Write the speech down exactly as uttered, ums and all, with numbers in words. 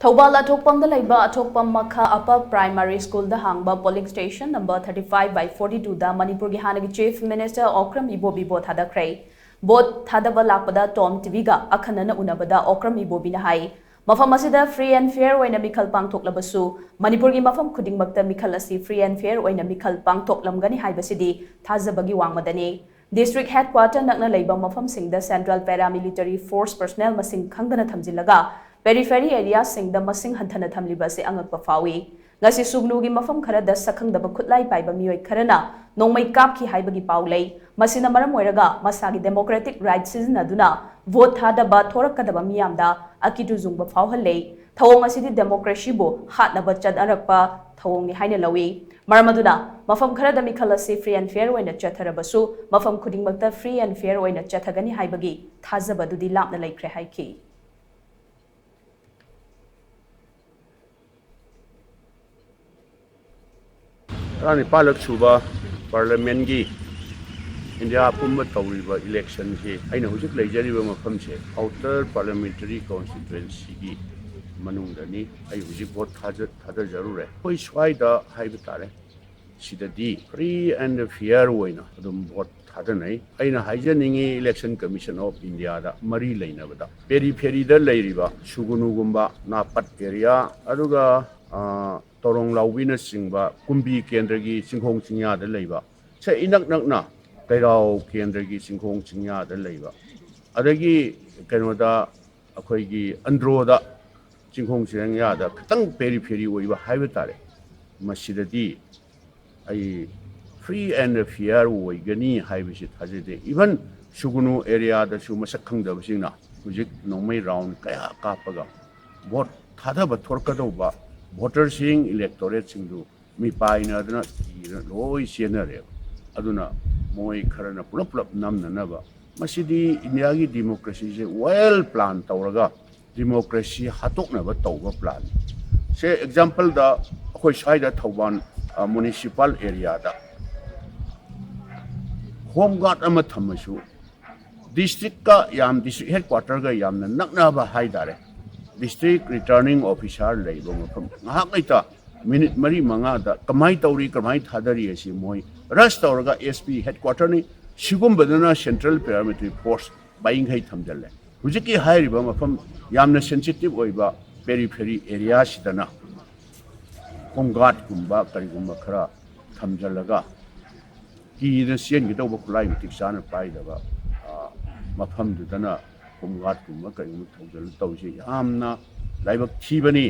ꯊꯧꯕꯥꯜ ꯑꯊꯣꯛꯄꯝꯗ ꯂꯩꯕ ꯑꯊꯣꯛꯄꯝ ꯃꯈꯥ ꯑꯄꯔ ꯄ꯭ꯔꯥꯏꯃꯥꯔꯤ ꯁ꯭ꯀꯨꯜꯗ ꯍꯥꯡꯕ polling station number thirty five by forty ꯇꯨꯗ ꯃꯅꯤꯄꯨꯔꯒꯤ ꯍꯥꯟꯅꯒꯤ chief minister Okram Ibobi vote ꯊꯥꯗꯈ꯭ꯔꯦ꯫ ꯚꯣꯠ ꯊꯥꯗꯕ ꯂꯥꯛꯄꯗ ꯇꯣꯝ ꯇꯤꯚꯤꯒ ꯑꯈꯟꯅꯅ ꯎꯅꯕꯗ ꯑꯣꯀ꯭ꯔꯝ ꯏꯕꯣꯕꯤꯅ ꯍꯥꯏ, ꯃꯐꯝ ꯑꯁꯤꯗ ꯐ꯭ꯔꯤ ꯑꯦꯟ ꯐꯤꯌꯔ ꯑꯣꯏꯅ ꯃꯤꯈꯜ ꯄꯥꯡꯊꯣꯛꯂꯕꯁꯨ ꯃꯅꯤꯄꯨꯔꯒꯤ ꯃꯐꯝ ꯈꯨꯗꯤꯡꯃꯛꯇ ꯃꯤꯈꯜ ꯑꯁꯤ ꯐ꯭ꯔꯤ ꯑꯦꯟ ꯐꯤꯌꯔ ꯑꯣꯏꯅ ꯃꯤꯈꯜ ꯄꯥꯡꯊꯣꯛꯂꯝꯒꯅꯤ ꯍꯥꯏꯕꯁꯤꯗꯤ ꯊꯥꯖꯕꯒꯤ ꯋꯥꯡꯃꯗꯅꯤ꯫ ꯗꯤꯁꯇ꯭ꯔꯤꯛ ꯍꯦꯗꯀ꯭ꯋꯥꯇꯔ ꯅꯛꯅ ꯂꯩꯕ ꯃꯐꯝꯁꯤꯡꯗ ꯁꯦꯟꯇ꯭ꯔꯦꯜ ꯄꯦꯔꯥꯃꯤꯂꯤꯇꯔꯤ ꯐꯣꯔꯁ ꯄꯔꯁꯅꯦꯜ ꯃꯁꯤꯡ ꯈꯪꯗꯅ ꯊꯝꯖꯤꯜꯂꯒ ꯄꯦꯔꯤꯐꯦꯔꯤ ꯑꯦꯔꯤꯌꯥꯁꯤꯡꯗ ꯃꯁꯤꯡ ꯍꯟꯊꯅ ꯊꯝꯂꯤꯕ ꯑꯁꯤ ꯑꯉꯛꯄ ꯐꯥꯎꯏ꯫ ꯉꯁꯤ ꯁꯨꯒꯅꯨꯒꯤ ꯃꯐꯝ ꯈꯔꯗ ꯁꯛꯈꯪꯗꯕ ꯈꯨꯠꯂꯥꯏ ꯄꯥꯏꯕ ꯃꯤꯑꯣꯏ ꯈꯔꯅ ꯅꯣꯡꯃꯩ ꯀꯥꯞꯈꯤ ꯍꯥꯏꯕꯒꯤ ꯄꯥꯎ ꯂꯩ꯫ ꯃꯁꯤꯅ ꯃꯔꯝ ꯑꯣꯏꯔꯒ ꯃꯁꯥꯒꯤ ꯗꯦꯃꯣꯀ꯭ꯔꯦꯇꯤꯛ ꯔꯥꯏꯠ ꯁꯤꯖꯤꯟꯅꯗꯨꯅ ꯚꯣꯠ ꯊꯥꯗꯕ ꯊꯣꯔꯛꯀꯗꯕ ꯃꯤꯌꯥꯝꯗ ꯑꯀꯤꯇꯨ ꯆꯨꯡꯕ ꯐꯥꯎꯍꯜꯂꯦ꯫ ꯊꯧꯑꯣꯡ ꯑꯁꯤꯗꯤ ꯗꯦꯃꯣꯀ꯭ꯔꯦꯁꯤꯕꯨ ꯍꯥꯠꯅꯕ ꯆꯠꯅꯔꯛꯄ ꯊꯧꯑꯣꯡꯅꯤ ꯍꯥꯏꯅ ꯂꯧꯏ꯫ ꯃꯔꯝ ꯑꯗꯨꯅ ꯃꯐꯝ ꯈꯔꯗ ꯃꯤꯈꯜ ꯑꯁꯤ ꯐ꯭ꯔꯤ ꯑꯦꯟ ꯐꯤꯌꯔ ꯑꯣꯏꯅ ꯆꯠꯊꯔꯕꯁꯨ ꯃꯐꯝ ꯈꯨꯗꯤꯡꯃꯛꯇ ꯐ꯭ꯔꯤ ꯑꯦꯟ ꯐꯤꯌꯔ ꯑꯣꯏꯅ ꯆꯠꯊꯒꯅꯤ ꯍꯥꯏꯕꯒꯤ ꯊꯥꯖꯕꯗꯨꯗꯤ ꯂꯥꯞꯅ ꯂꯩꯈ꯭ꯔꯦ ꯍꯥꯏꯈꯤ꯫ ꯇꯔꯥꯅꯤꯄꯥꯜꯂꯛ ꯁꯨꯕ ꯄꯥꯔꯂꯤꯌꯥꯃꯦꯟꯒꯤ ꯏꯟꯗꯤꯌꯥ ꯄꯨꯝꯕ ꯇꯧꯔꯤꯕ ꯏꯂꯦꯛꯁꯟꯁꯤ ꯑꯩꯅ ꯍꯧꯖꯤꯛ ꯂꯩꯖꯔꯤꯕ ꯃꯐꯝꯁꯦ ꯑꯥꯎꯇꯔ ꯄꯥꯔꯂꯤꯌꯥꯃꯦꯟꯇꯔꯤ ꯀꯣꯟꯁꯇꯤꯇ꯭ꯋꯦꯟꯁꯤꯒꯤ ꯃꯅꯨꯡꯗꯅꯤ꯫ ꯑꯩ ꯍꯧꯖꯤꯛ ꯚꯣꯠ ꯊꯥꯖ-, ꯊꯥꯗꯖꯔꯨꯔꯦ꯫ ꯑꯩꯈꯣꯏ ꯁ꯭ꯋꯥꯏꯗ ꯍꯥꯏꯕ ꯇꯥꯔꯦ, ꯁꯤꯗꯗꯤ ꯐ꯭ꯔꯤ ꯑꯦꯟ ꯐꯤꯌꯔ ꯑꯣꯏꯅ ꯑꯗꯨꯝ ꯚꯣꯠ ꯊꯥꯗꯅꯩ꯫ ꯑꯩꯅ ꯍꯥꯏꯖꯅꯤꯡꯉꯤ, ꯏꯂꯦꯛꯁꯟ ꯀꯃꯤꯁꯟ ꯑꯣꯐ ꯏꯟꯗꯤꯌꯥꯗ ꯃꯔꯤ ꯂꯩꯅꯕꯗ ꯄꯦꯔꯤꯐꯦꯔꯤꯗ ꯂꯩꯔꯤꯕ ꯁꯨꯒꯅꯨꯒꯨꯝꯕ, ꯅꯥꯄꯠ ꯑꯦꯔꯤꯌꯥ, ꯑꯗꯨꯒ, ꯑ, ꯇꯣꯔꯣꯡ ꯂꯥꯎꯕꯤꯅꯆꯤꯡꯕ ꯀꯨꯝꯕꯤ ꯀꯦꯟꯗ꯭ꯔꯒꯤ ꯆꯤꯡꯈꯣꯡ ꯆꯤꯡꯌꯥꯗ ꯂꯩꯕ, ꯁꯦ ꯏꯅꯛ ꯅꯛꯅ ꯀꯩꯔꯥꯎ ꯀꯦꯟꯗ꯭ꯔꯒꯤ ꯆꯤꯡꯈꯣꯡ ꯆꯤꯡꯌꯥꯗ ꯂꯩꯕ, ꯑꯗꯒꯤ ꯀꯩꯅꯣꯗ, ꯑꯩꯈꯣꯏꯒꯤ ꯑꯟꯗ꯭ꯔꯣꯗ ꯆꯤꯡꯈꯣꯡ ꯆꯤꯡꯌꯥꯗ ꯈꯤꯇꯪ ꯄꯦꯔꯤꯐꯦꯔꯤ ꯑꯣꯏꯕ ꯍꯥꯏꯕ ꯇꯥꯔꯦ, ꯃꯁꯤꯗꯗꯤ ꯑꯩ ꯐ꯭ꯔꯤ ꯑꯦꯟ ꯐꯤꯌꯔ ꯑꯣꯏꯒꯅꯤ ꯍꯥꯏꯕꯁꯤ ꯊꯥꯖꯗꯦ꯫ ꯏꯚꯟ ꯁꯨꯒꯅꯨ ꯑꯦꯔꯤꯌꯥꯗꯁꯨ ꯃꯁꯛ ꯈꯪꯗꯕꯁꯤꯡꯅ ꯍꯧꯖꯤꯛ ꯅꯣꯡꯃꯩ ꯔꯥꯎꯟ ꯀꯌꯥ ꯀꯥꯞꯄꯒ ꯚꯣꯠ ꯊꯥꯗꯕ ꯊꯣꯔꯛꯀꯗꯧꯕ ꯚꯣꯇꯔꯁꯤꯡ, ꯏꯂꯦꯛꯇꯣꯔꯦꯠꯁꯤꯡꯗꯨ ꯃꯤꯄꯥꯏꯅꯗꯅ ꯀꯤꯗꯅ ꯂꯣꯏ ꯆꯦꯟꯅꯔꯦꯕ꯫ ꯑꯗꯨꯅ ꯃꯣꯏ ꯈꯔꯅ ꯄꯨꯂꯞ ꯄꯨꯂꯞ ꯅꯝꯅꯅꯕ, ꯃꯁꯤꯗꯤ ꯏꯟꯗꯤꯌꯥꯒꯤ ꯗꯤꯃꯣꯀ꯭ꯔꯦꯁꯤꯁꯦ ꯋꯦꯜ ꯄ꯭ꯂꯥꯟ ꯇꯧꯔꯒ ꯗꯤꯃꯣꯀ꯭ꯔꯦꯁꯤ ꯍꯥꯠꯇꯣꯛꯅꯕ ꯇꯧꯕ ꯄ꯭ꯂꯥꯟꯅꯤ꯫ ꯁꯦ ꯑꯦꯛꯖꯥꯝꯄꯜꯗ ꯑꯩꯈꯣꯏ ꯁ꯭ꯋꯥꯏꯗ ꯊꯧꯕꯥꯜ, ꯑ, ꯃ꯭ꯌꯨꯅꯤꯁꯤꯄꯥꯜ ꯑꯦꯔꯤꯌꯥꯗ ꯍꯣꯝ ꯒꯥꯔꯗ ꯑꯃ ꯊꯝꯃꯁꯨ ꯗꯤꯁꯇ꯭ꯔꯤꯛꯀ ꯌꯥꯝ, ꯗꯤꯁꯇ꯭ꯔꯤꯛ ꯍꯦꯗꯀ꯭ꯋꯥꯇꯔꯒ ꯌꯥꯝꯅ ꯅꯛꯅꯕ ꯍꯥꯏꯇꯥꯔꯦ, ꯗꯤꯁꯇ꯭ꯔꯤꯛ ꯔꯤꯇꯔꯅꯤꯡ ꯑꯣꯐꯤꯁꯥꯔ ꯂꯩꯕ ꯃꯐꯝ ꯉꯥꯏꯍꯥꯛ ꯂꯩꯇ ꯃꯤꯅꯤꯠ ꯃꯔꯤ ꯃꯉꯥꯗ ꯀꯃꯥꯏꯅ ꯇꯧꯔꯤ, ꯀꯃꯥꯏꯅ ꯊꯥꯗꯔꯤ ꯑꯁꯤ ꯃꯣꯏ ꯔꯁ ꯇꯧꯔꯒ ꯑꯦꯁ ꯄꯤ ꯍꯦꯗꯀ꯭ꯋꯥꯇꯔꯅꯤ꯫ ꯁꯤꯒꯨꯝꯕꯗꯅ ꯁꯦꯟꯇ꯭ꯔꯦꯜ ꯄꯦꯔꯥꯃꯤꯂꯤꯇꯔꯤ ꯐꯣꯔꯁ ꯄꯥꯏꯈꯩ ꯊꯝꯖꯤꯜꯂꯦ꯫ ꯍꯧꯖꯤꯛꯀꯤ ꯍꯥꯏꯔꯤꯕ ꯃꯐꯝ ꯌꯥꯝꯅ ꯁꯦꯟꯁꯤꯇꯤꯚ ꯑꯣꯏꯕ ꯄꯦꯔꯤꯐꯦꯔꯤ ꯑꯦꯔꯤꯌꯥꯁꯤꯗꯅ ꯍꯣꯝ ꯒꯥꯔꯗꯀꯨꯝꯕ ꯀꯔꯤꯒꯨꯝꯕ ꯈꯔ ꯊꯝꯖꯤꯜꯂꯒ ꯀꯤꯗꯅ ꯆꯦꯟꯒꯗꯧꯕ ꯈꯨꯠꯂꯥꯏ ꯃꯇꯤꯛ ꯆꯥꯅ ꯄꯥꯏꯗꯕ, ꯑ, ꯃꯐꯝꯗꯨꯗꯅ ꯍꯣꯝ ꯒꯥꯔꯗꯀꯨꯝꯕ ꯀꯔꯤꯒꯨꯝꯕ ꯊꯧꯖꯤꯜꯂ ꯇꯧꯔꯤꯁꯦ ꯌꯥꯝꯅ ꯂꯥꯏꯕꯛ ꯊꯤꯕꯅꯤ꯫